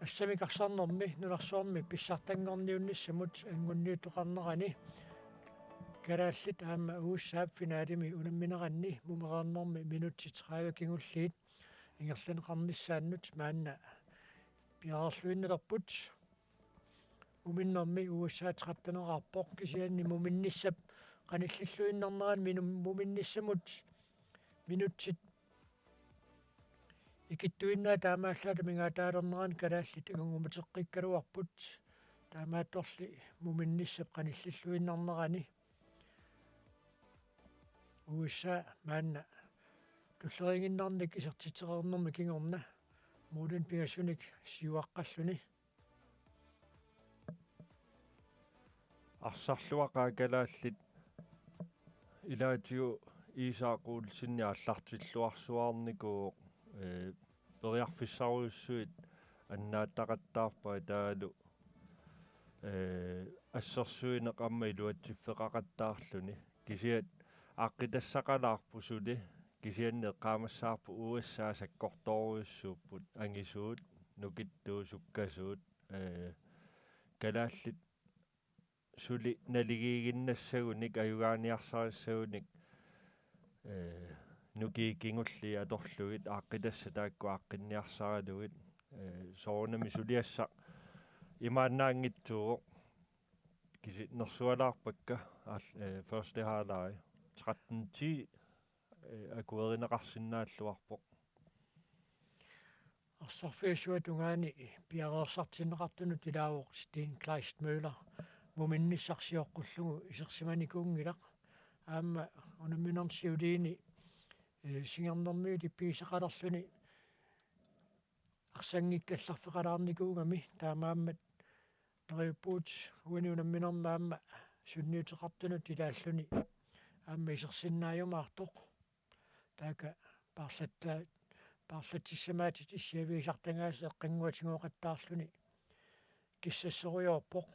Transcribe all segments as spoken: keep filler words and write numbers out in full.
Assamik arsarnermi nunarsuarmi pissartanngorniunnissamut anngunniuttoqarnerani kalaallit aamma U S A-p finalimi unammineranni mumereernermi minutsit tredive kingulliit ingerlanneqarnissaannut maanna piareerluinnalerput. Muminnermi U S A tretten-eraarpoq, kisianni muminnissap qanillilluinnarnerani minu-, muminnissamut minutsit ikittuinnaat taamaallaat amigaataalernerani kalaallit angummateqqikkaluarput. Taamaattorli muminnissap qanillilluinnarnerani U S A maanna tulleriiginnarnik isertitseqarnermi kingorna målinik pingasunik siuaqqalluni. Arsarluaqaat kalaallit ilaatigut Isak Olsen aallartilluarsuarnikuuvoq, ee, periarfissarujussuit annaattaqattaarpai taavalu, ee, assersuineq aamma iluatsiffeqaqattaarluni. Kisianni aaqqitassaqalaarpoq suli, kisianni eqqaamassavarput U S A sakkortoorujussuupput, angisuut, nukittuut, sukkasuut, ee, kalaallit suli naligiiginnassagunik, ajugaaniarsarissagunik, ee, nukiit kingulliit atorlugit, aaqqitassat taakku aaqqinniarsaralugit, ee, soorunami suliassaq imaannaanngitsuuvoq, kisi nersualaarpakka, aal-, ee, første halvleg, tretten ti, ee, akuerineqarsinnaalluarpoq. Arsarfiusuata tungaani piareersartinneqartunut ilaavoq Steen Kleist Møller muminnissaq sioqqullugu isersimanikuunngilaq. Aamma unamminermi siuliini, ee, singernermiut ippigisaqalerluni arsanngikkallarfeqalaarnikuugami, taamaammat neriuppugut uani unamminermi aamma sunniuteqartunut ilaalluni aamma isersinnaajumaartoq. Taakku paarlatta-, paarlatissamaatit issiavigisartagaasa eqqannguatigooqattaarluni kissasserujoorpoq.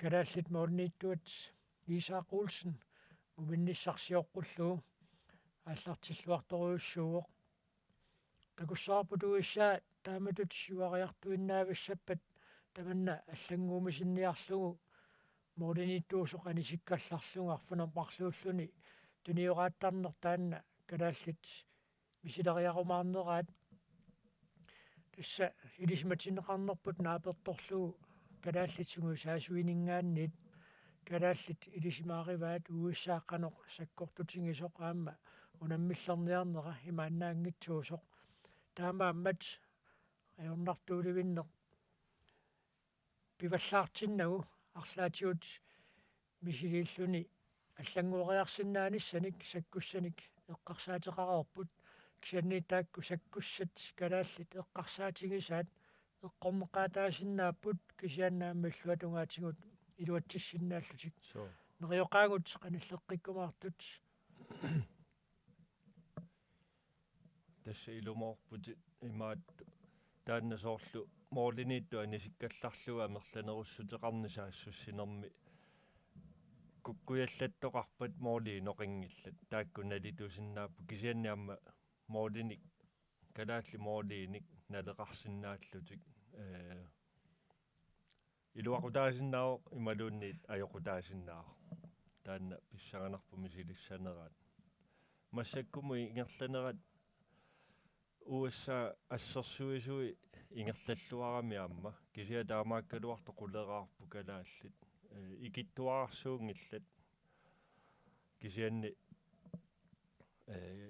Kalaallit målimiittuat Isak Olsen muminnissaq sioqqullugu aallartilluartorujussuuvoq. Takussavarput U S A taamatut siuariartuinnavissappat tamanna allannguumisinniarlugu målimiittuusoq anisikkallarlugu arfineq-marluulluni tunioraattarneq taanna kalaallit misileriarumaarneraat. Tassa ilisimatinneqarnerput naapertorlugu kalaallit sungiusaasuininngaanniit kalaallit ilisimaarivaat U S A qanoq sakkortutigisoq aamma unammillerniarnera imaannaanngitsuusoq. Taamaammat ajornartuulivinneq pivallaartinnagu arlaatigut misiliilluni allanngueriarsinnaanissanik sakkussanik eqqarsaateqareerput, kisianni taakku sakkussat kalaallit eqqarsaatigisaat eqqorneqaataasinnaapput, kisianni aamma illuatungaatigut iluatsissinnaallutik. Suu. Nerioqaagut qanilleqqikkumaartut. Tassa ilumoorputit imaattoq taanna soorlu målimiittut anisikkallarlugu amerlanerussuteqarneq saassussinermi kukkujallattoqarpat målii inoqanngillat, taakku nalitusinnaapput, kisianni aamma målinik, kalaallit måliinik naleqarsinnaallutik, ee, iluaqutaasinnaavoq imaluunniit ajoqutaasinnaavoq. Taanna pissanganarpoq misilissaneraat. Massakkumut ingerlanerat U S A assersuisui ingerlalluarami aamma. Kisianni taamaakkaluartoq quleraarput kalaallit. Ee, ikittuararsuunngillat. Kisianni, ee,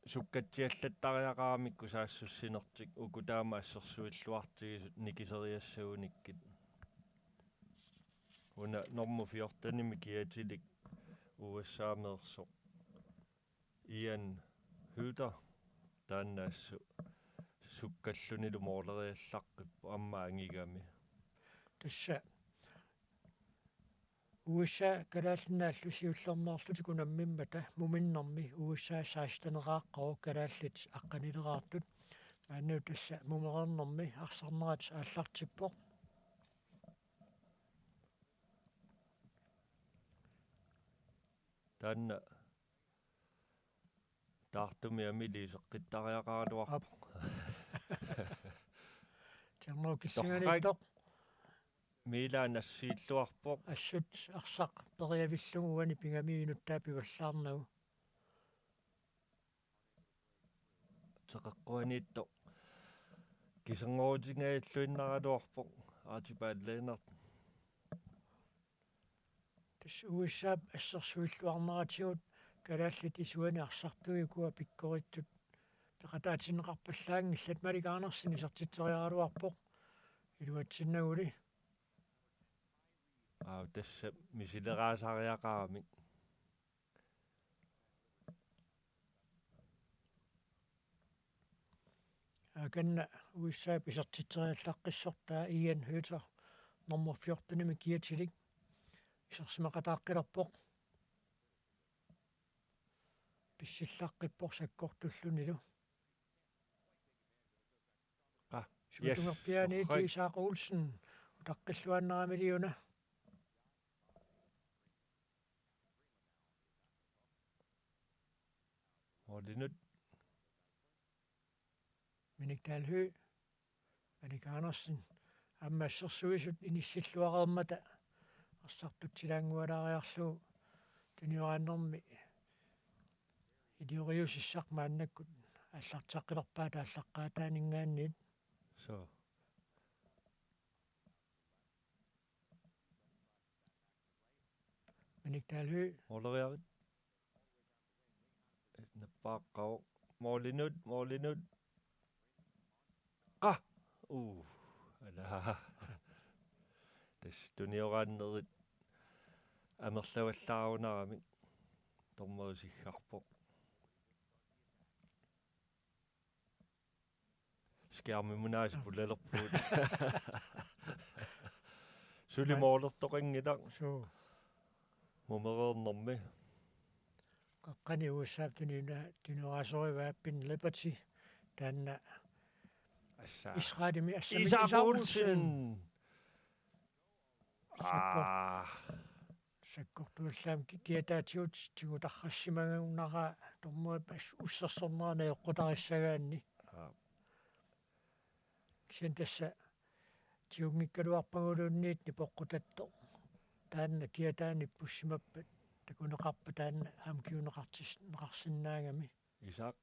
sukkatsiallattariaqaramikku saassussinertik uku taama assersuilluartigisut nikiseriassagunikkit. Una nummer fjortenimi kiatilik U S A-meersoq Ian Hytter, taanna assut sukkallunilu måleriallaqqippoq aamma angigami. Tassa U S A Kalaallit Nunaat siullermeerlutik unammimmata muminnermi U S A seksten-eraaqqavoq kalaallit aqqanileraartut. Maanna tassa mumereernermi arsarnerat aallartippoq. Taanna taartumi amili iseqqittariaqaraluarpoq. Aap. Pernuu Killinganiittoq. Miila nassiilluarpoq. Assut arsaq periavillugu uani pigami inuttaa pivallaarnagu. Teqeqquaniittoq. Kiserngorutingajalluinnaraluarpoq Archibald Lennert. Tassa U S A-p assersuilluarneratigut kalaallit isuani arsartui ukua pikkoritsut peqataatinneqarpallaanngillat. Malik Andersen isertitseriaraluarpoq iluatsinnaguli. Aa, tassa misileraasariaqaramik. Akanna U S A-p isertitseriallaqqissortaa Ian Høter nummer fjortenimi kiatilik isersimaqataaqqilerpoq. Pissillaqqippoq sakkortullunilu. Qa. Yes, Suatungerpiaaniit torrak. Isak Olsen utaqqilluaannarami liuna. Målinut. Minik Dahl Høegh, Malik Andersen, aamma assersuisut inissilluareermata arsartutsilaanngualaariarlugu tunioraannermi ilioriusissaq maannakkut aallarteqqillerpaat aallaqqaataaninngaanniit. So. Minik Dahl Høegh. Måleriarit. Nappaaqqavoq. Målinut, målinut. Qa! Uh, ala. Tassa tunioraannerit amerlavallaarunarami. Dommeri siggarpoq. Skærmimut aasiit pulalerpugut. Suli målertoqanngilaq. Suu. Mumereernermi. Qeqqani U S A-p tuniuna-, tunioraasorivaa Finn Liberty. Taanna Assa. Israelimi assamik Isak Isak Olsen. Olsen. Sakkor-, Aa. Sakkortuallaamik ki-, kiataatigut tigutarrassimagunnaraa dommerip as-, ussersornera najoqqutarissagaanni. Aa. Kisianni tassa tigunngikkaluarpaguluunniit nipoqqutattoq. Taanna kiataani ippussimappata takuneqarpa taanna aamma kiuneqartis-, neqarsinnaagami. Isak.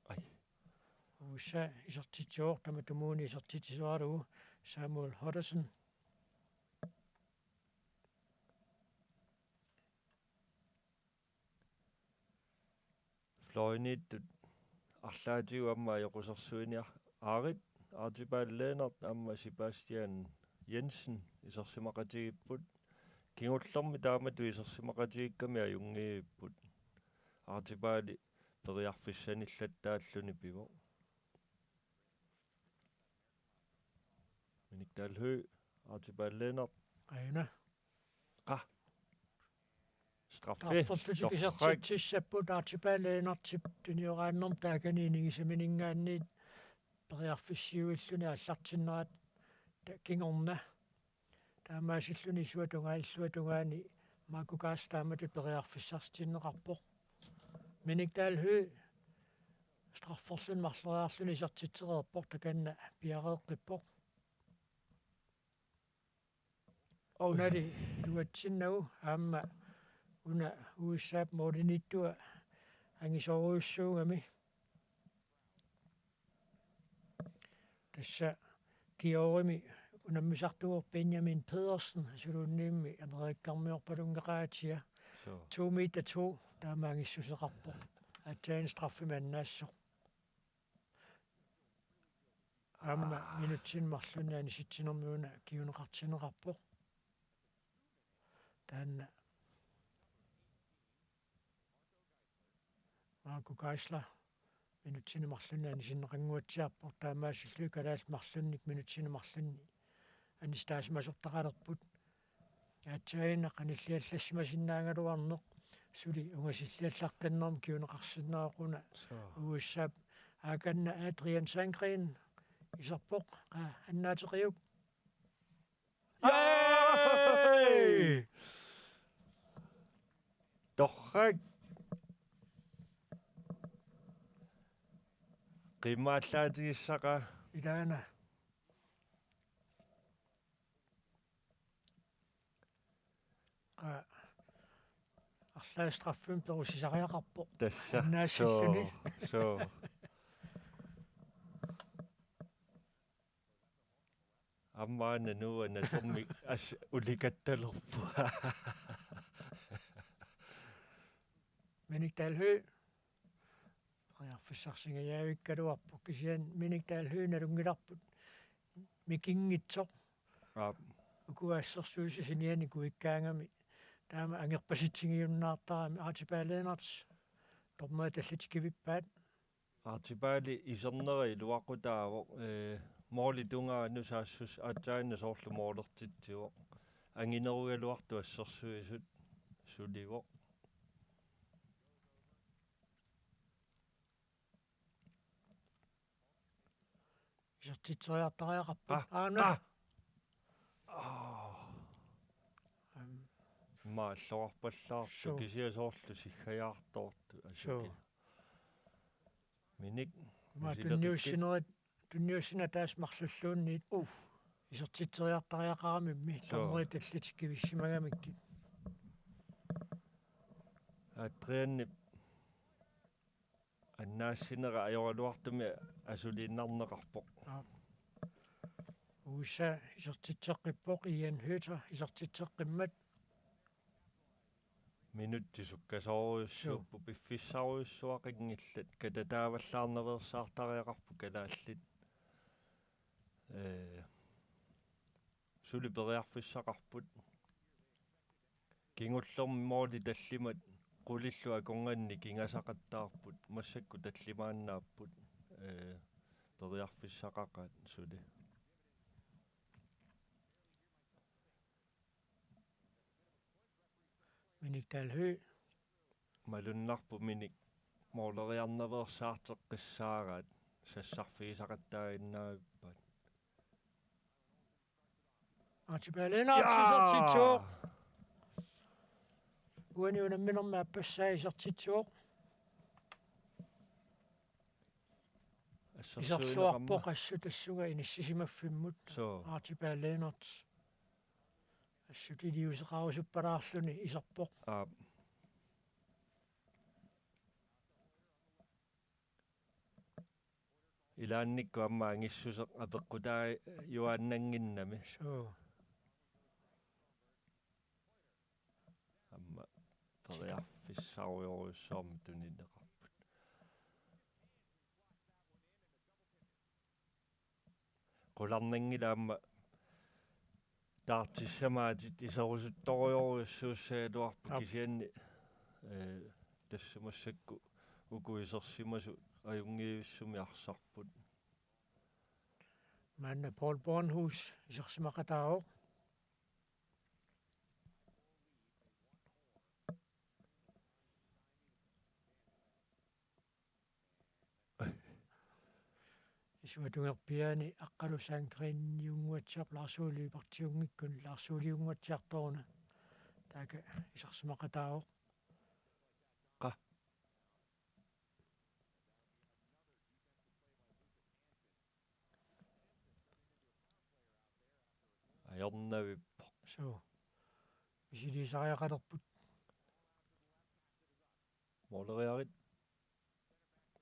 Ai. U S A isertitsivoq tamatumuuna isertitsisoralugu Samuel Hodderson. Fløjniittut arlaatigut aamma ajoqusersuiniar-, aarit Archibald Lennert aamma Sebastian Jensen isersimaqatigiipput. Kingullermi taamatut isersimaqatigiikkami ajunngivipput. Archibald periarfissanillattaalluni pivoq. Minik Dahl Høegh, Archibald Lennert. Aana. Qa. Straffe. Strafferlutik isertitsissapput Archibald Lennertip tunioraannermi taakani inigisamininngaanniit periarfissiuilluni aallartinnerat ta-, kingorna. Taamaasilluni isuata tungaa-, illuata tungaani Marco Geisler taamatut periarfissarsitinneqarpoq. Minik Dahl Høegh strafferluni marloriarluni isertitsereerpoq takanna piareeqqippoq. Oj. Unali iluatsinnagu aamma una U S A-p måliniittua angisoorujussuugami. Tassa Georgimi unammisartuuvoq Benjamin Pedersen, suluunniimmi amerikkarmiorpalunngeqaatia. Suu. To meter to, taama angissuseqarpoq. Aatsaat straffimik annaassaaq. Aamma, aa, minutsini marlunni anisitsinermi una kiuneqartinneqarpoq. Taanna Marco Geisler minutsini marlunni anisinneqannguatsiarpoq, taamaasilluni kalaallit marlunnik minutsini marlunni anisitaasimasortaqalerput. Aatsaaginnaq qanilliallassimasinnaagaluarneq suli ungasilliallaqqinnermi kiuneqarsinnaavoq una. Suu. U S A-p aakanna Adrian Sandgreen iserpoq, qa-, annaateqiuk. Ai! Torrak. Qimmaallaatigissaqa. Ilaana. Arlaat straffimik perusisariaqarpoq. Tassa. Annaassilluni. Soo, soo. Aamma Nuua naturmik as ulikattalerput. Minik Dalhøj. Periarfissarsingajavikkaluarpoq kisianni Minik Dalhøj nalunngilarput mikinngitsoq. Aap. Ukua assersuisut sinianni kuikkaangami. Taama angerpasitsigiunnaartarami Archibald Lennert. Dommeri tallit kivippaat. Archibald isernera iluaqutaavoq, ee, målip tungaanut saassussaq aatsaannaq soorlu målertitsivoq. Anginerugaluartut assersuisut sulivoq. Isertitseriartariaqarput. Ah, aana. Ah. Aa. Am. Immaqa alloqarpallaartoq. Suu. Kisianni soorlu siggajaartoortut. Suu. Asuki. Minik. Immaqa misileqikkit. Tunniussinerit, tunniussineq ataaseq marlulluunniit. Uh. Isertitseriartariaqaramimmi. Suu. Dommeri tallit kivissimagamikkit. Adrianip annaassineq ajoraluartumik asuliinnarneqarpoq. Aap. U S A isertitseqqippoq, Ian Høter isertitseqqimmat. Minutsit sukkasoorujussuupput. Suu. Piffissarujussuaqanngillat, katataavallaarnaveersaartariaqarput kalaallit. Ee, suli periarfissaqarput. Kingullermi måli tallimat qulillu akornanni nikingasaqattaarput, massakkut tallimaannaapput, ee, periarfissaqaqaat suli. Minik Dalhøj. Malunnarpoq Minik måleriarnaveersaarteqqissaaraat, sassarfigisaqattaaginnavippaat. Archibald Lennert. Jaa! Isertitsivoq. Uani unamminermi aappassaa isertitsivoq. Assersuineqarmat. Iserluarpoq assut tassunga inissisimaffimmut. Soo. Archibald Lennert. Assut iliuuseqarusuppalaarluni iserpoq. Aap. Ilaannikkut aamma angissuseq apeqqutaajuaannannginnami. Suu. Aamma periarfissarujorujussuarmik tunineqarput. Qularnanngilaq aamma taartissamaatit iserusuttorujorujussuussagaluarput. Aap. Kisianni, ee, tassa massakkut uku isersimasut ajunngivissumik arsarput. Maanna Paul Bornhus isersimaqataavoq. Isuatungerpiaani Aqqalu Sandgreniunnguatsiarpoq Lars Ole Lybertiunngikkuni, Lars Oleiunnguatsiartoruna. Taakku isersimaqataavoq. Qa. Ajornavippoq. Suu. Misiliisariaqalerput. Måleriarit.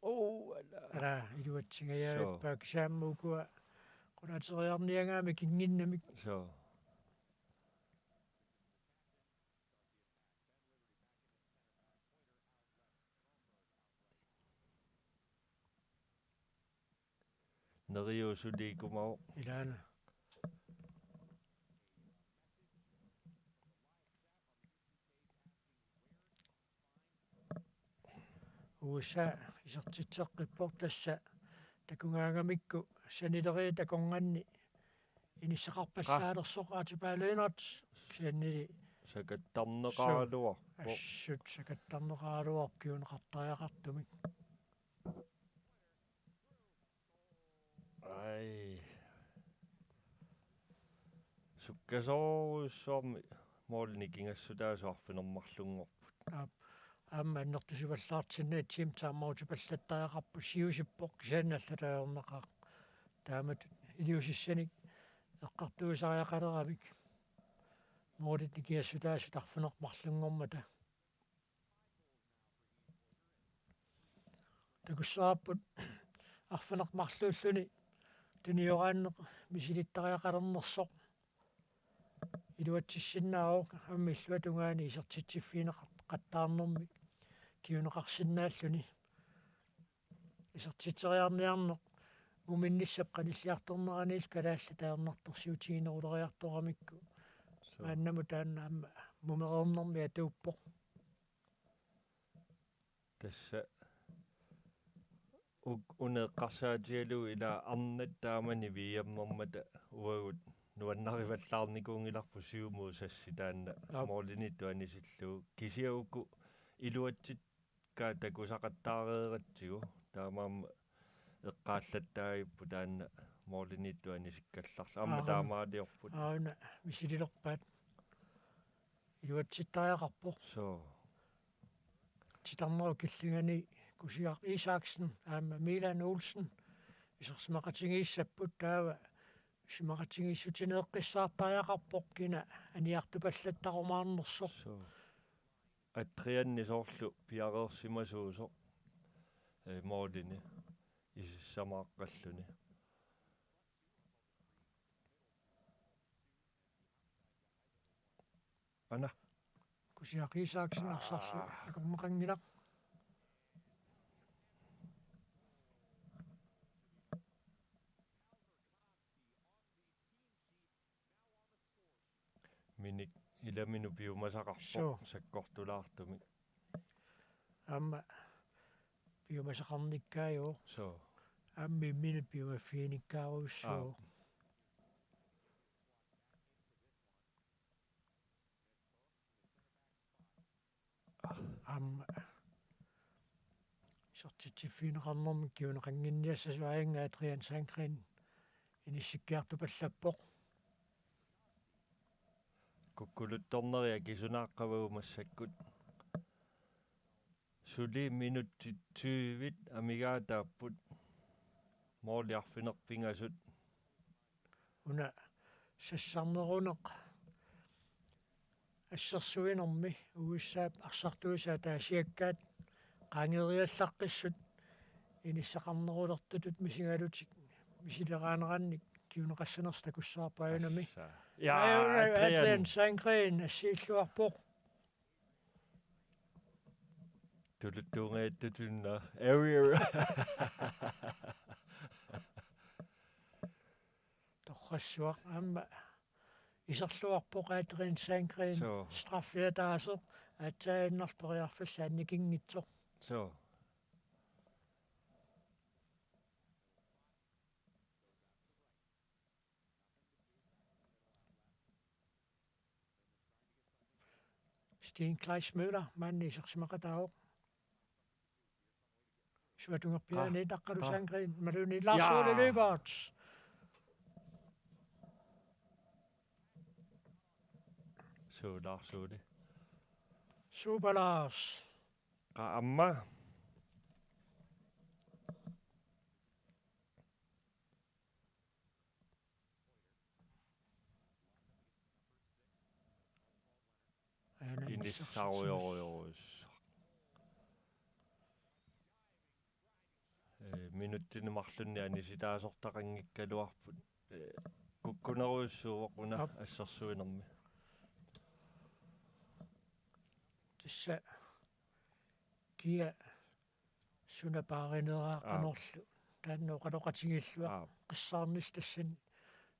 Oo, ala. Ala, iluatsingajavippaat. Suu. Kisianni aamma ukua qulaateriarniagaat mikinnginnamik. Suu. Neriusuliikumavoq. Ilaana. U S A isertitseqqippoq, tassa takugaangamikku sanileriit akornanni inissaqarpallaalersoq Archibald Lennert, kisiannili sakattarneqaraluarpoq. Assut sakattarneqaraluarpoq kinguneqartariaqartumik. Ai. Sukkasoorujussuarmik måli nikingassutaasut arfineq-marlunngorput. Aap, aamma annertusivallaartinnagit team timeoutipallattariaqarpoq, siusippoq kisianni allatut ajornaqaaq. Taamatut iliuusissanik eqqartuisariaqaleramik. Målit nikingassutaasut arfineq-marlunngormata. Takussavarput arfineq-marluulluni tunioraanneq misilittariaqalernersoq. Iluatsissinnaavoq aamma illuatungaani isertitsiffigineqattaarnermik kinguneqarsinnaalluni. Isertitseriarniarneq muminnissap qanilliartorneraniillu kalaallit ajornartorsiutigineruleriartoramikku. Suu. Maannamut taanna aamma mumereernermi atuuppoq. Tassa uk-, una eqqarsaatigalugu ila arnat taamani V M-ermata uagut nuannarivallaarnikuunngilarput siumut sassi taanna. Aap. Målimiittut anisillugu. Kisianni uku iluatsikkaat takusaqattaareeratsigu. Taamaammat eqqaallattaagipput taanna målimiittut anisikkallarlu. Aamma. Aap. Taamaaliorput. Aana misililerpaat. Iluatsittariaqarpoq. Suu. Titarnerup killingani Kusiaq Isaksen aamma Milan Olsen isersimaqatigiissapput, taava isersimaqatigiissutineeqqissaartariaqarpoq kina aniartupallattarumaarnersoq. Suu. Adriani soorlu piareersimasuusoq, ee, målini isissamaaqqalluni. Aana. Kusiaq Isaksen arsarlu. Aa. Akorneqanngilaq. Minik ilaminut piumasaqarpoq. Suu. Sakkortulaartumik. Aamma piumasaqarnikkaajuvoq. Suu. Aamma imminut piumaffiginikkaarujussuuvoq. Aap. Aamma isertitsiffigineqarnermik kinguneqannginniassasoq ajunngilaq, Adrian Sandgreen inissikkiartupallappoq. Kukkuluttorneri akisunaaqqavagut massakkut. Suli minutsit tyvit amigaataapput. Måli arfineq-pingasut. Una sassarneruneq assersuinermi U S A-p arsartuisa ataasiakkaat qaangeeriallaqqissut inissaqarnerulertutut misigalutik misileraanerannik kinguneqassanersoq takussavarput ajunami. Assa. Ja, ajunami Adrian. Adrian Sandgreen assiilluarpoq. Tuluttuungajattutut una. Area. Torrassuaq aamma iserluarpoq Adrian Sandgreen. Suu. Straffia ataaseq aatsaannguaq periarfissaa annikinngitsoq. Suu. Steen Kleist Møller, maanna isersimaqataavoq. Suatungerpiaani. Qa-, Taqqalu qa-, Sandgreen, imaluunniit Lars Ole Lyberth. Suu, Lars Ole. Super Lars. Qa-, aamma. Aana inissarujorujorujussaq. Ee, minutsini marlunni anisitaasortaqanngikkaluarput. Ee, kukkunerujussuuvoq una. Aap. Assersuinermi. Tassa kia suna paarineraa. Aap. Qanorlu. Taanna oqaloqatigiilluarpoq. Aap. Qissaarnissaq tassani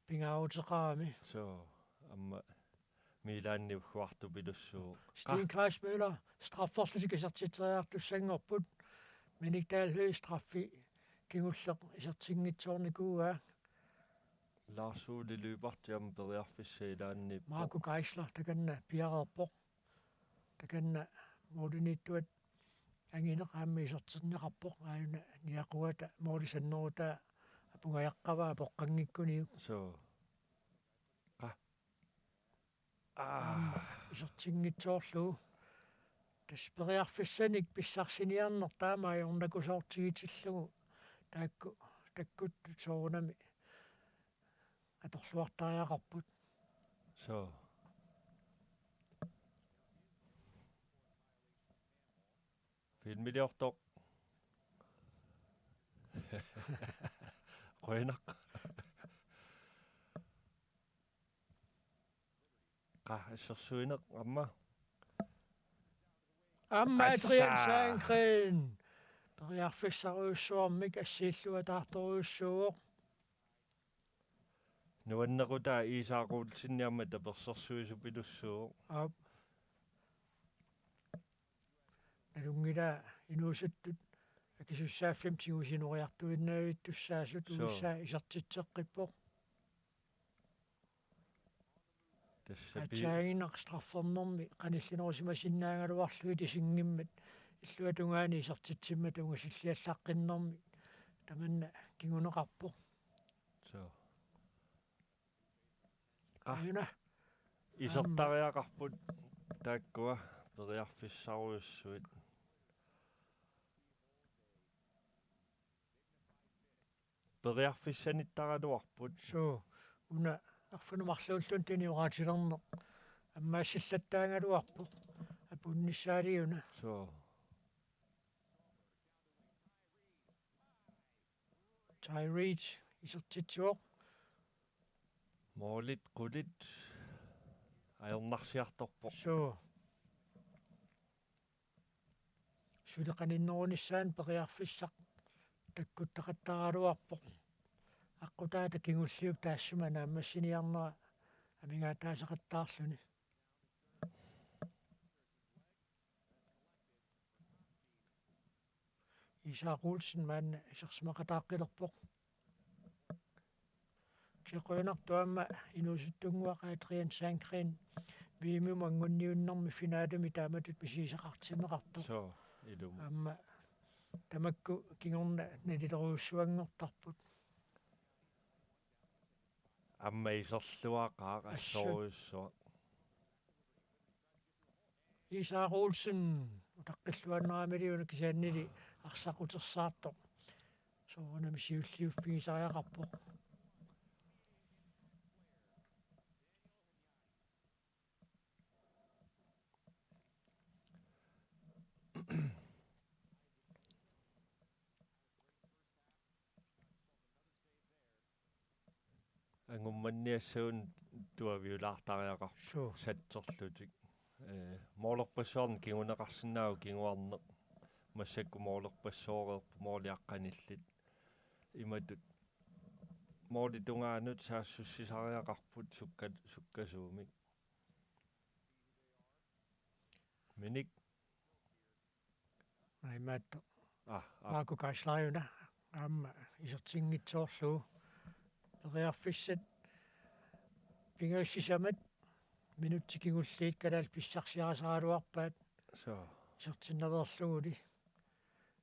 pingaaruteqarami. Suu, aamma Milanip ugguartupilussuuvoq. Steen Kleist Møller, strafferlutik isertitseriartussanngorput. Minik Dahl Høegh straffi kingulleq isertinngitsoornikuuaa. Lars Ole Lyberth aamma periarfissaq ilaanniippoq. Marco Geisler takanna piareerpoq. Takanna målimiittuat angineq aamma isertinneqarpoq, aajuna niaquata måli sannerutaa apugajaqqavaa apoqqanngikkuniuk. Suu. Qa-, aa. Aamma isertinngitsoorlugu. Tassa periarfissanik pissarsiniarneq taama ajornakusoortigitillugu taakku takkuttut soorunami atorluartariaqarput. Suu. Filmiliortoq. Qujanaq. Qa, assersuineq aamma. Aamma Adrian Assa. Sandgreen. Periarfissarujussuarmik assiilluataartorujussuuvoq. Nuannequtaa Isak Olsenip aamma tapersersuisupilussuuvoq. Aap. Nalunngilaa inuusuttut akisussaaffimmi tigusinoriartuinnavittussaasut. Suu. U S A isertitseqqippoq. Tassa pi- Aatsaannguaq straffernermi qanillinerusimasinnaagaluarlugit isinngimmat illuatungaani isertitsimmata ungasilliallaqqinnermi tamanna kinguneqarpoq. Suu. Qa. Aana. Isertariaqarput taakkua periarfissarujussuit. Periarfissanittaraluarput. Suu, una arfineq-marluulluunniit tunioraatilerneq ammaassillattaagaluarpoq. Apuunnissaaliuna. Suu. Ty Reed isertitsivoq. Moolit qulit ajornarsiartorpoq. Suu. Suli qaninnerunissaanut periarfissaq takkuttaqattaraluarpoq. Aqqutaata kingulliup taassuma naammassiniarnera amigaataasaqattaarluni. Isak Olsen maanna isersimaqataaqqilerpoq. Kisianni qujanartumik aamma inuusuttunnguaq Adrian Sandgreen V M-imut anguniunnermi finalemi taamatut misigisaqartinneqartoq. Suu, ilumut. Aamma tamakku kingorna nalilerujussuanngortarput. Aamma iserluaqaaq. Assut. Assorujussuaq. Isak Olsen utaqqilluaannaramilu una kisiannili arsaq utersaartoq soorunami siulliuffigisariaqarpoq. Angummanniassagunik tuaviulaartariaqarpoq. Suu. Satserlutik. Ee, moolerpassuarnik kinguneqarsinnaavoq kinguarneq. Massakkut moolerpassooreerput mooliaqqanillit. Imatut moolip tungaanut saassussisariaqarput sukka-, sukkasuumik. Minik. Naimaatto. Ah, ah. Marco Geisler una aamma isertinngitsoorlugu. Periarfissat pingajussissamat minutsit kingulliit kalaallit pissarsiarisaraluarpaat. Suu. Isertinnaveerluguli.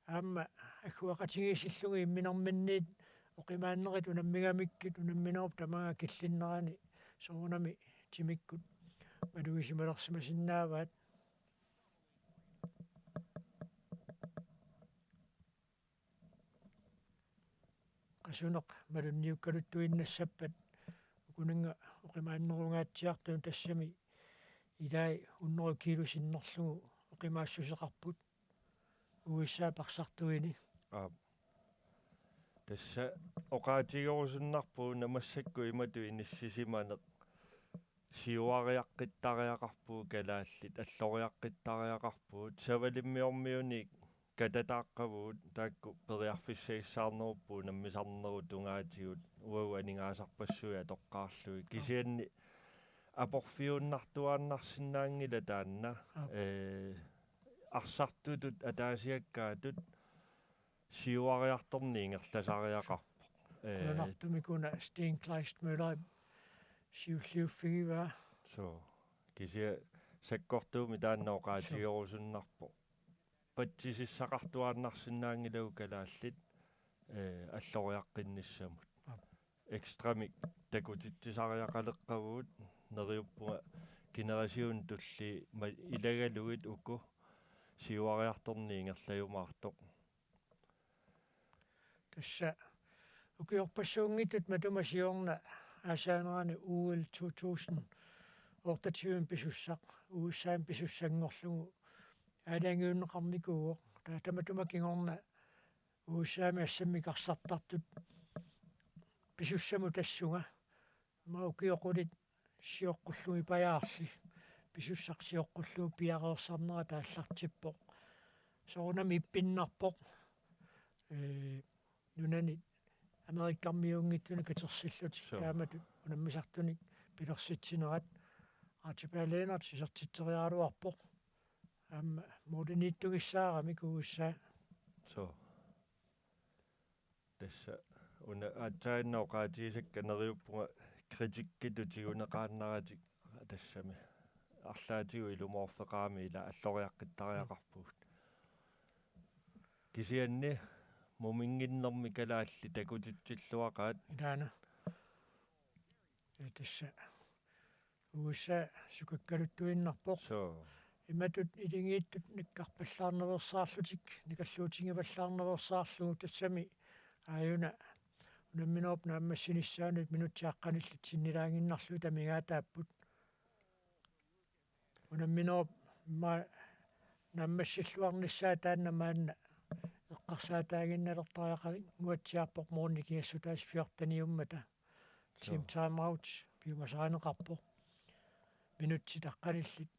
Aamma agguaqatigiissillugu imminerminniit oqimaannerit unammigamikkit unamminerup tamaanga killinnerani soorunami timikkut malugisimalersimasinnaavaat. Qasuneq malunniukkaluttuinnassappat ukuninnga oqimaannerungaatsiartunut tassami ilai hundrede kilo sinnerlugu oqimaassuseqarput. U S A parsartuini. Aap. Tassa oqaatigerusunnarpoq una massakkut imatut inissisimaneq. Siuariaqqittariaqarpugut kalaallit, alloriaqqittariaqarpugut, savalimmiormiunik katataaqqavugut, taakku periarfissagissaarnerupput unammisarnerup tungaatigut, uagut aningaasarpassuit atoqqaarlugit. Aap. Kisianni aporfiuinnartuaannarsinnaanngilaq taanna, Aap. Ee, arsartutut ataasiakkaatut siuariartorneq ingerlasariaqarpoq. Ee, Qujanartumik una Steen Kleist Møller siulliuffigivaa. Suu, kisianni sakkortuumik taanna oqaatigerusunnarpoq. Patsisissaqartuaannarsinnaanngilagut kalaallit, ee, alloriaqqinnissamut. Aap. Ekstramik takutitsisariaqaleqqavugut, neriuppunga generationit tulliit ma-, ilagalugit uku siuariartorneq ingerlajumaartoq. Tassa ukiorpassuunngitsut matuma siorna aasaanerani O L to tusind otteogtyve pisussaq, U S A-mi pisussanngorlugu aalajangiunneqarnikuuvoq. Taava tamatuma kingorna U S A-mi assammik arsartartut pisussamut tassunga. Aamma ukioq qulit sioqqullugu ipajaarli. Pisussaq sioqqullugu piareersarnera taallartippoq. Soorunami ippinnarpoq. Ee, nunani Amerikkarmiuunngitsunik katersillutik. Suu. Taamatut unammisartunik pilersitsinerat Archibald Lennert isertitseriaraluarpoq. Aamma mooriniittugissaaramik U S A. Suu. Tassa una aatsaannguaq oqaatigisakka neriuppunga kritikkitut tiguneqaannaratik tassami arlaatigut ilumoorfeqarami ila alloriaqqittariaqarpugut. Kisianni muminnginnermi kalaallit takutitsilluaqaat. Ilaana. Ja, tassa U S A sukakkaluttuinnarpoq. Suu. Imatut iligiittut nakkarpallaarnaveersaarlutik, nakalluutigivallaarnaveersaarlugu tassami aajuna unamminerup naammassinissaanut minutsit aqqanillit sinnilaaginnarlugit amigaataapput. Unamminerup ma-, naammassilluarnissaa taanna maanna eqqarsaataaginnalertariaqannguatsiarpoq moornik nikingassutaasut fjorteniummata. Team timeout piumasarineqarpoq. Minutsit aqqanillit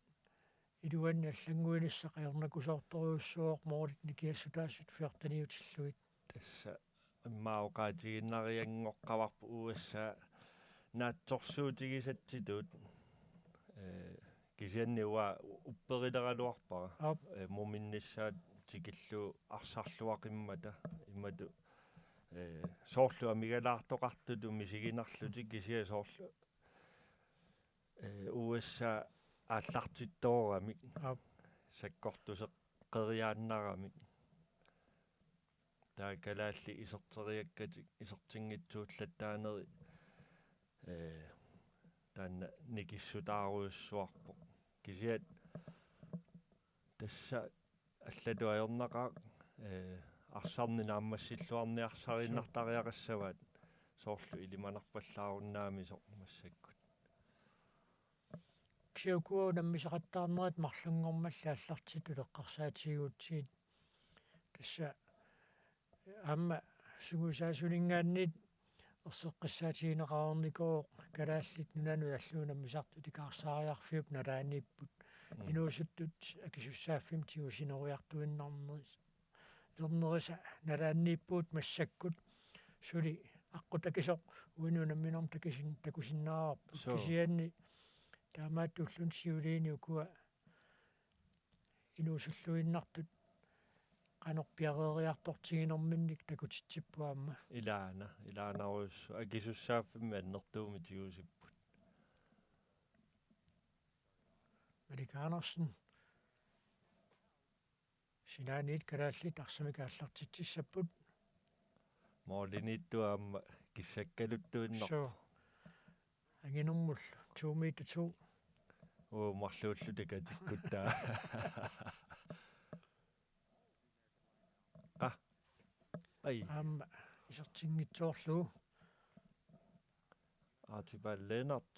iluanni allannguinissaq ajornakusoortorujussuuvoq moorit nikingassutaasut fjorteniutillugit. Tassa immaqa oqaatigiinnarianngoqqavarput U S A naatsorsuutigisatsitut. Ee, kisianni uanga upperileraluarpara. Aap. Ee, muminnissaat tikillugu arsarluaqimmata imatut. Ee, soorlu amigalaartoqartutut misiginarlutik kisianni soorlu, ee, U S A aallartittooramik. Aap. Sakkortuseqqeriaannaramik. Taava kalaallit iserteriakkatik isertinngitsuullattaarnerit, ee, taanna nikissutaarujussuarpoq. Kisianni tassa allatut ajornaqaaq, ee, arsarneq naammassilluarniarsariinnartariaqassavaat soorlu ilimanarpallaarunnaamisoq massakkut. Kisianni ukua unammisaqattaarnerit marlunngormalli aallartittut eqqarsaatigigutsigit. Tassa aamma sungiusaasuninngaanniit erseqqissaatigineqareernikuuvoq Kalaallit Nunaannut allanut unammisartut ikaarsaariarfiup nalaaniipput. Mm. Inuusuttut akisussaaffimmik tigusineriartuinnarneris-, -nerisa nalaaniippugut massakkut, suli aqqut takisoq uani unamminermi takusin-, takusinnaavarput. Suu. Kisianni taamaattulluunniit siuliini ukua inuusulluinnartut qanoq piareeriartortiginerminnik takutitsipput aamma. Ilaana, ilaanarujussuaq, akisussaaffimmi annertuumik tigusipput. Malik Andersen. Sinaaniit kalaallit arsamik aallartitsissapput. Mooriniittoq aamma kissakkaluttuinnarpoq. Suu. Anginermullu to meter to. Uu, marluulluta katikkuttaa. Qa. Ai. Aamma isertinngitsoorlugu. Archibald Lennert.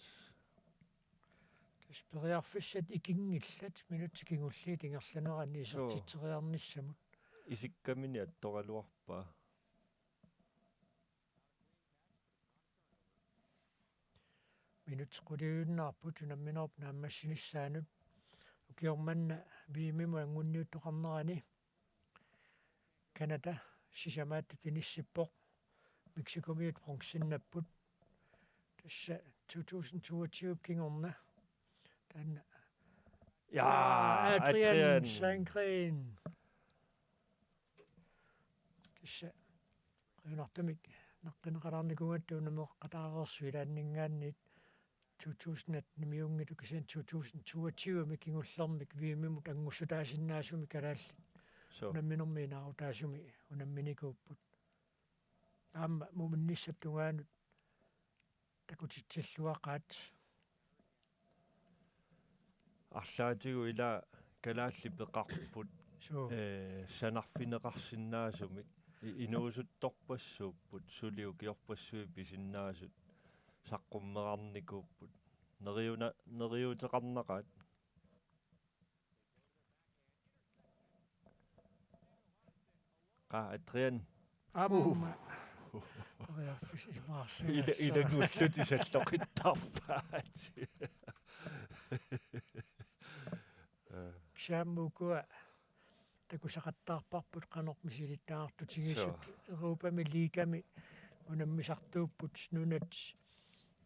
Tassa periarfissat ikinngillat minutsit kingulliit ingerlaneranni. Suu. Isertitseriarnissamut. Isikkamini attoraluarpaa. Minutsit quliuinnarput unamminerup naammassinissaanut. Ukioq manna V M-imut anguniuttoqarnerani Canada sisamaattut inissippoq. Mexicomiut bronzinnapput. Tassa to tusind toogtyve kingorna. Taanna. Ja, Adrian, Adrian Sandgreen. Tassa qujanartumik naqqineqalaarnikuugatta unammeqataareersoq ilaanninngaanniit to tusind atten-imiunngitsoq kisianni to tusind toogtyve-mi kingullermik V M-imut angussutaasinnaasumik kalaallit. Suu. Unamminermi inaarutaasumi unamminikuupput. Aamma muminnissap tungaanut takutitsilluaqaat. Arlaatigut ila kalaallit peqarput. Suu. Ee, sanarfigineqarsinnaasumik. I-, inuusuttorpassuupput, suli ukiorpassuit pisinnaasut saqqummerarnikuupput. Neriuna-, neriuuteqarnaqaat. Qa Adrian. Aamma. Uh. Periarfissaq imaarlunga. Ila-, assut ilanngullugit salloqittarpaat. Kisianni ukua takusaqattaarparput qanoq misilittagaqartutigiissut. Sure. Europami ligami unammisartuupput nunat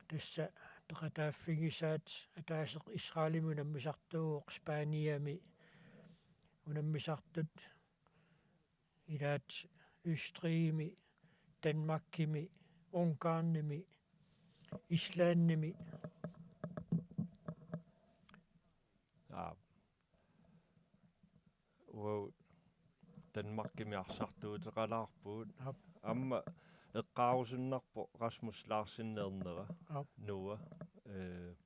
tassa peqataaffigisaat, ataaseq Israelimi unammisartuuvoq, Spaniami unammisartut, ilaat Østrigimi, Danmarkimi, Ungarnimi, Islandimi. Aa. Uagut Danmarkimi arsartuuteqalaarpugut. Aap. Aamma eqqaarusunnarpoq Rasmus Larsen ernera. Aap. Noah. Eh,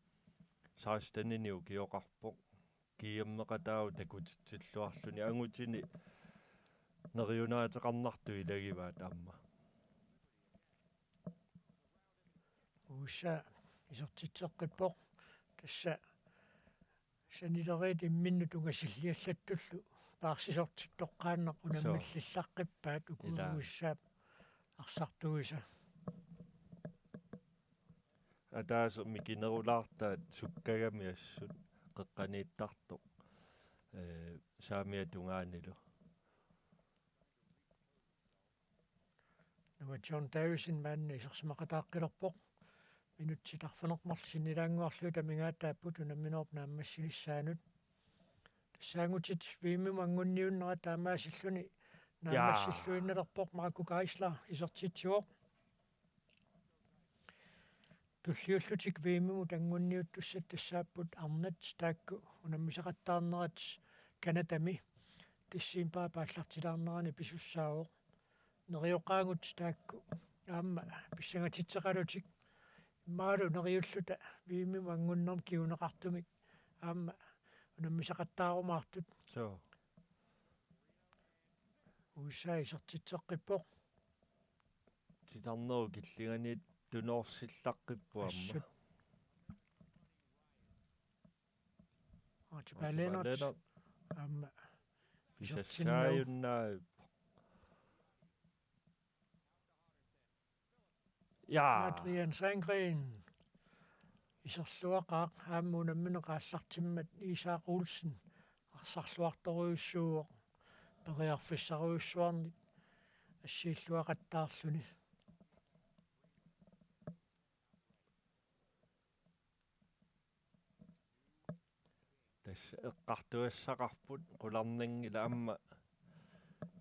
sekstenini ukioqarpoq. G M-eqataavoq takutitsilluarluni, angutini neriunaateqarnartut ilagivaat aamma. Usa isertitseqqippoq. Tassa sanileriit imminnut ungasilliallattullu paarsisortittoqqaannaq. Soo. Unammillillaqqippaat uku. Ilaa. Usa arsartuisa. Ataaseq mikinerulaartaat sukkagami assut qeqqaniittartoq, eh, saamiata tungaanilu. Noah John Davidsen maanna isersimaqataaqqilerpoq. Minutsit arfineq-marluk sinnilaannguarlugit amigaataapput unamminerup naammassilissaanut. Tassaanngutit V M-imut anguniunnerat taamaasilluni. Jaa. Naammassilluinnalerpoq. Marco Geisler isertitsivoq. Tulliullutik V M-imut anguniuttussat tassaapput arnat taakku unammisaqattaarnerat Canadami decembarip aallartilaarnerani pisussaavoq. Neriuqaagut taakku aamma pissangatitseqalutik, immaqalu neriulluta V M-imut angunnermik kinguneqartumik aamma unammisaqattaarumaartut. Soo. U S A isertitseqqippoq. Titarnerup killinganiittunoorsillaqqippoq aamma. Assut. Archibald Lennert. Archibald Lennert. Aamma isertinnagu. Pisassaajunnaavippoq. Jaa. Adrian Sandgreen iserluaqaaq, aamma unammineq aallartimmat Isak Olsen arsarluartorujussuuvoq periarfissarujussuarnik assiilluaqattaarluni. Tassa eqqartugassaqarput qularnanngilaq, aamma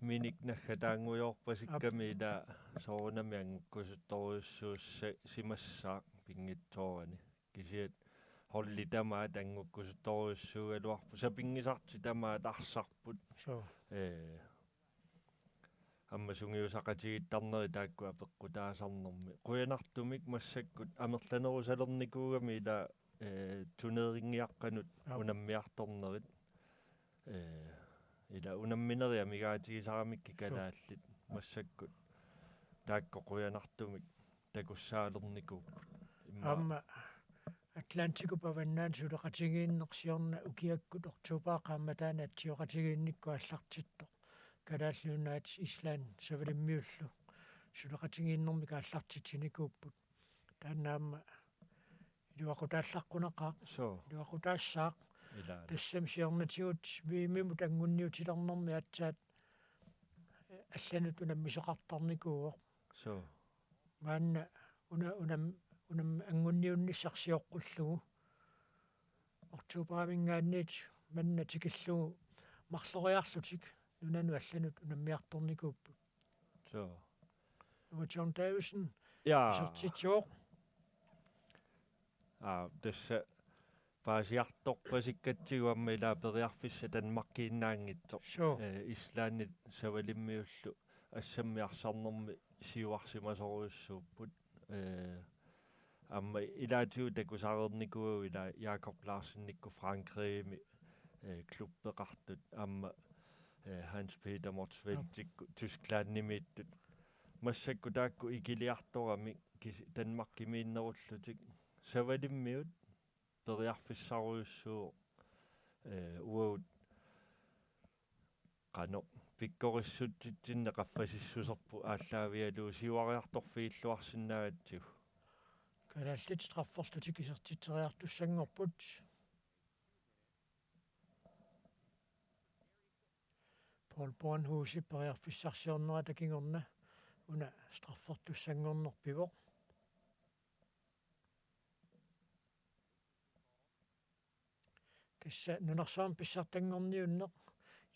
minik naggataanngujoorpasikkami ilaa soorunami anngukkusuttorujussuussimassaaq pinngitsoorani. Kisianni holdit tamaat anngukkusuttorujussuugaluarput, sapinngisartik tamaat arsarput. Soo. Ee, aamma sungiusaqatigiittarneri taakku apeqqutaasarnermi. Qujanartumik massakkut amerlanerusalernikuugami ilaa, ee, turneringiaqqanut. Aap. Unammiartornerit. Ee, ilaa unamminerit amigaatigisaramikkit. Suu. Kalaallit massakkut. Taakku qujanartumik takussaalernikuupput. Immaqa aamma Atlantikup avannaani suleqatigiinneq siorna ukiakkut oktobarip qaammataani atsioqatigiinnikkut aallartittoq. Kalaallit Nunaat Island Savalimmiullu suleqatigiinnermik aallartitsinikuupput. Taanna aamma iluaqutaallaqqunaqaaq. Soo. Iluaqutaassaaq. Ilaa. Tassami siornatigut V M-imut anguniutilernermi aatsaat allanut unammisoqartarnikuuvoq. Soo. Maanna una-, unam-, unam-, anguniunnissaq sioqqullugu. Oktobariminngaanniit manna tikillugu marloriarlutik nunanut allanut unammiartornikuupput. Soo. Noah John Davidsen. Jaa. Isertitsivoq. Aa, tassa paasiartorpasikkatsigu aamma ilaa periarfissaq Danmarkiinnaanngitsoq. Suu. Ee, Islandit Savalimmiullu assammik arsarnermi siuarsimasorujussuupput. Ee, aamma ilaatigut takusareernikuuagut ilaa Jakob Larsenikkut Frankrigimi, ee, klubbeqartut, aamma, ee, Hans Peter Motzfeldtikkut Tysklandimiittut. Massakkut taakku ikiliartoramik kisi-, Danmarkimiinnerullutik. Savalimmiut periarfissarujussuuvoq, ee, uagut Qanoq pikkorissutitsinni qaffasissuserput aallaavigalugu siuariartorfigilluarsinnaagatsigu. Kalaallit strafferlutik isertitseriartussanngorput. Paul Bornhusip periarfissarsiornerata kingorna una straffertussanngorneq pivoq. Tassa nunarsuarmi pissartanngorniunneq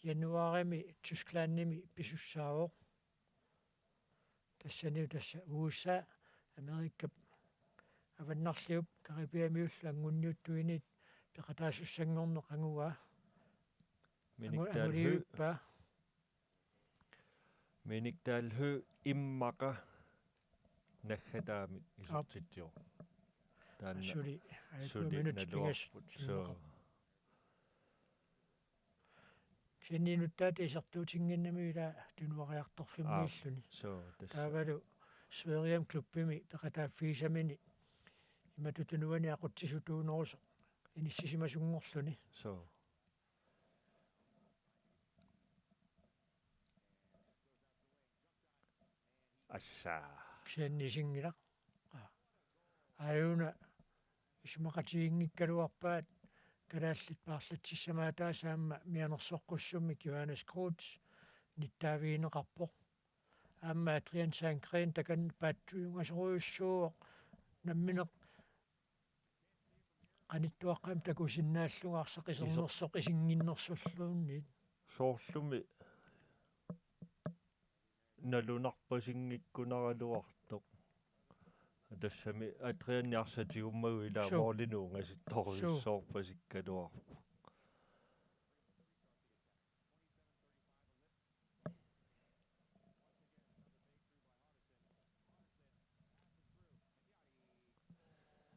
januaarimi Tysklandimi pisussaavoq. Tassanilu tassa U S A, Amerikap avannarliup Caribeamiullu anguniuttuiniit peqataasussanngorneq anguaa. Minik Angu-, Dahl Høegh. Anguniuippaa. Minik Dahl Høegh immaqa naggataamik Aap. Isertitsivoq. Taanna suli, aa, suli minutsit naluarput. Pingasut soo. Immaqa. Kisianni nuttaata isertuutinnginnami ila tunuariartorfimmiilluni. Aap, soo, tassa. Taavalu Sverigemi klubbimi peqataaffigisamini imatut tunuani aqutsisutuunerusoq inissisimasunngorluni. Soo. Assa. Kisianni isinngilaq. Aa. Aajuna isumaqatiginngikkaluarpaat kalaallit paarlatsissamaataasa aamma mianersoqqussummik Johannes Kreuth nittaavigineqarpoq. Aamma Adrian Sandgreen takanna paatsuungasorujussuuvoq nammineq qanittuaqqamik takusinnaallunga arsaq isernersoq isinnginnersulluunniit. Soorlumi nalunarpasinngikkunaraluartoq. Tassami Adrianip arsaq tigummagu ila suu. Målinuunga sittorujussuarpasikkaluarpoq.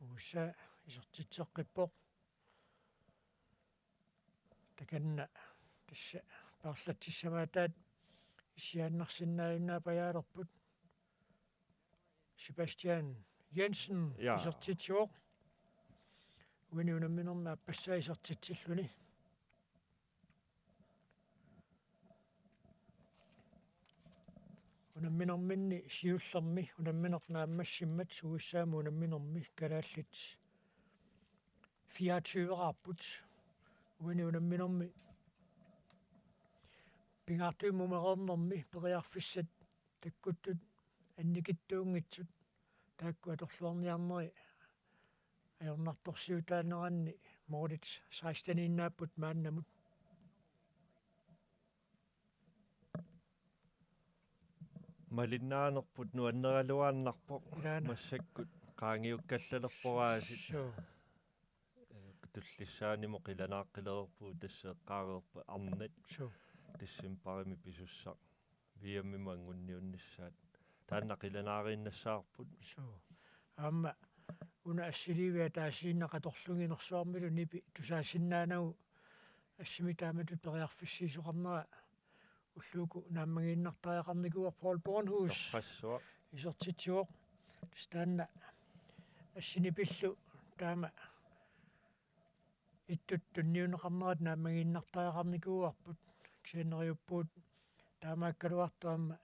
U S A isertitseqqippoq. Takanna tassa paarlatsissamaataat issiaannarsinnaajunnaapajaalerput. Sebastian Jensen. Ja. Isertitsivoq. Uani unamminermi aappassaa isertitsilluni. Unamminerminni siullermi unammineq naammassimmat U S A-mi unamminermi kalaallit fireogtyve-raarput. Uani unamminermi pingaartumik mumereernermi periarfissat takkuttut annikitsuunngitsut taakku atorluarniarneri ajornartorsiutaaneranni målit seksten-iinnaapput maannamut. Malinnaanerput nuanneraluaannarpoq. Ilaana. Massakkut qaangiukkallalerpoq aasiit. Suu. Ee, tullissaanimut qilanaaqqilereerpugut, tassa eqqaareerpat arnat. Suu. Decembarimi pisussaq V M-imut anguniunnissaat. Taanna qilanaariinnassavarput. Suu. Aamma una assiliivik ataasiinnaq atorlugu nersuarmilu nipi tusaasinnaanagu assimi taamatut periarfissiisoqarnera ulluuku naammagiinnartariaqarnikuuvoq Paul Bornhus. Torrassuaq. Isertitsivoq. Tassa taanna assinipillu taama ittut tunniunneqarnerat naammagiinnartariaqarnikuuarput. Kisianni neriuppugut taamaakkaluartoq aamma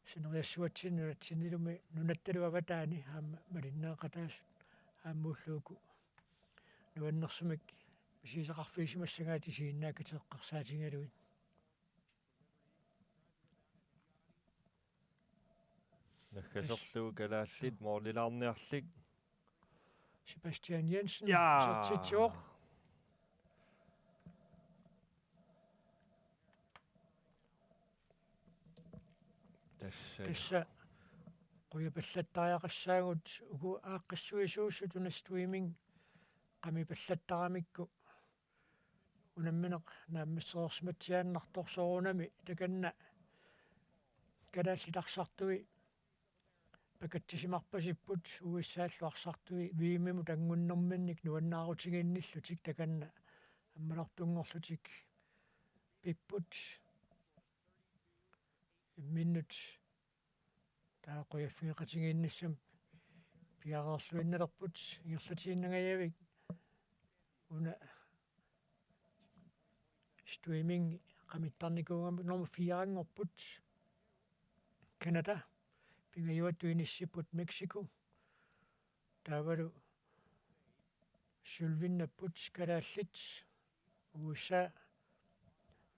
sineriassuatsinni nunatsinnilumi nunattalu avataani aamma malinnaaqataasut aamma ulluuku nuannersumik misigisaqarfigisimassagaat isiginnaakkatit eqqarsaatigalugit. Naggaserlugu kalaallit målilaarniarlik. Sebastian Jensen, ja, isertitsivoq. Tassa. Tassa qujapallattariaqassaagut uku aaqqissuisuussut una streaming qamipallattaramikku. Unammineq naammassereersimatsiaannartoq soorunami takanna kalaallit arsartui pakatsisimarpasipput U S A-llu arsartui V M-imut angunnerminnik nuannaarutiginnillutik takanna ammalortunngorlutik pipput imminnut. Taava qujaffigeqatigiinnissamut piareerluinnalerput ingerlatiinnangajavik una streaming qamittarnikuugami nummer fire-nngorput. Canada, pingajuattut inissipput Mexico. Taavalu sølvinnapput kalaallit, U S A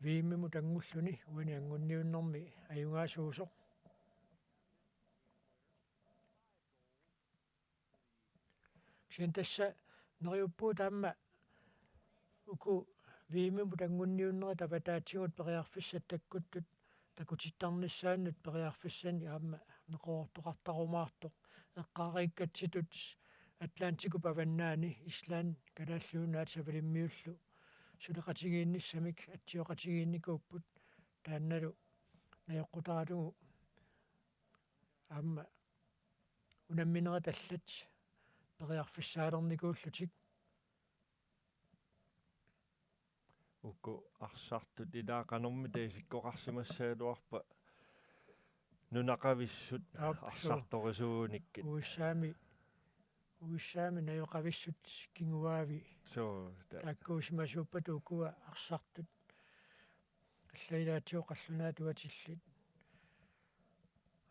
V M-imut anngulluni uani anngunniunnermi ajugaasuusoq. Kisianni tassa neriuppugut aamma uku V M-imut anngunniunnerit avataatigut periarfissat takkuttut takutittarnissaannut periarfissanik aamma neqeroortoqartarumaartoq, eqqaariikkatsitut Atlantikup avannaani Island, Kalaallit Nunaat Savalimmiullu suleqatigiinnissamik atsioqatigiinnikuupput, taannalu najoqqutaralugu aamma unamminerit allat periarfissaalernikuullutik. Uku arsartut ilaa qanormita isikkoqarsimassagaluarpa nunaqavissut? Aap, suu. Arsartorisuunikkit. U S A-mi, U S A-mi najoqavissut kinguaavi. Suu, ta- taakkuusimasuuppata ukua arsartut. Allaat ilaatigut qallunaat atuatillit.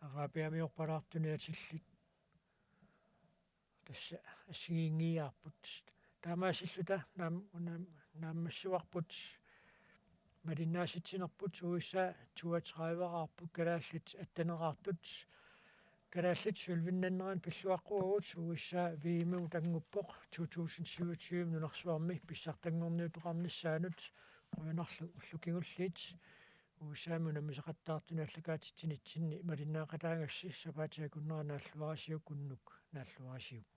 Arabiamiorpalaartunik atillit. Tassa assigiinngiiaarput. Taamaasilluta naam-, naam-, naammassivarput malinnaasitsinerput. U S A toogtrediveraarput, kalaallit atteneqartut. Kalaallit sølvinnannerani pilluaqquagut. U S A V M-imut annguppoq to tusind syvogtyve nunarsuarmi pissartanngorniutoqarnissaanut. Qujanarlu ullut kingulliit U S A-mi unammisaqattaartunik aallakaatitsinitsinni malinnaaqataagassi sapaatip akunnera naalluarisiuk, unnuk naalluarisiuk.